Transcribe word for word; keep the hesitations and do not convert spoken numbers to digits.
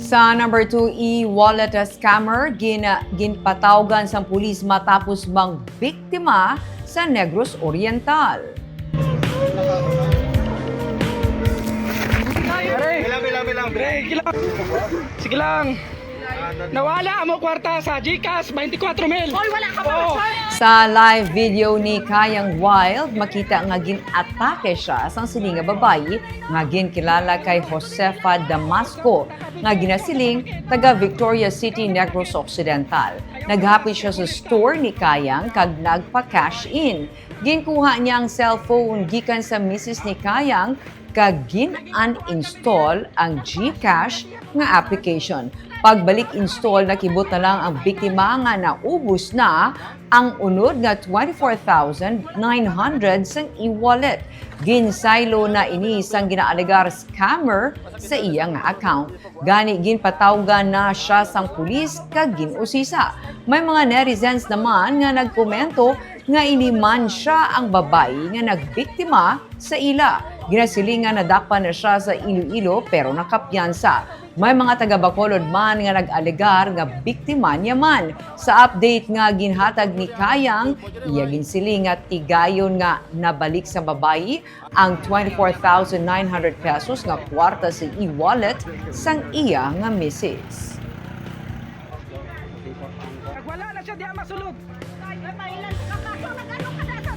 Sa number two, e-wallet scammer, gin-, ginpatawgan sang pulis matapos mangbiktima sa Negros Oriental. Bilang, bilang, bilang. Sige lang. Nawala amo kwarta sa GCash, twenty-four mil. Oy, wala ka pa, sir. Sa live video ni Kayang Wild, makita nga gin-atake siya sang sini nga babayi nga ginkilala kay Josefa Damasco, nga ginasiling taga Victoria City, Negros Occidental. Naghapit siya sa store ni Kayang kag nagpa-cash in. Ginkuha niya ang cellphone gikan sa misis ni Kayang kag gin-uninstall ang GCash nga application. Pagbalik install, nakibot na lang ang biktima nga naubos na ang unod nga twenty-four thousand nine hundred sang e-wallet. Ginsaylo na ini sang ginaalegar scammer sa iya nga account. Gani, ginpatawgan na siya sang pulis kag gin-usisa. May mga netizens naman nga nagkomento nga ini man sia ang babayi nga nagbiktima sa ila. Ginasiling nga nadakpan na siya sa Iloilo pero nakapiyansa. May mga taga Bacolod man nga nag-alegar nga biktima niya man. Sa update nga ginhatag ni Kayang, iya ginsiling nga tigayon nga nabalik sa babayi ang twenty-four thousand nine hundred pesos nga kwarta sa e-wallet sang iya nga misis. Nagwala na siya diha masulod.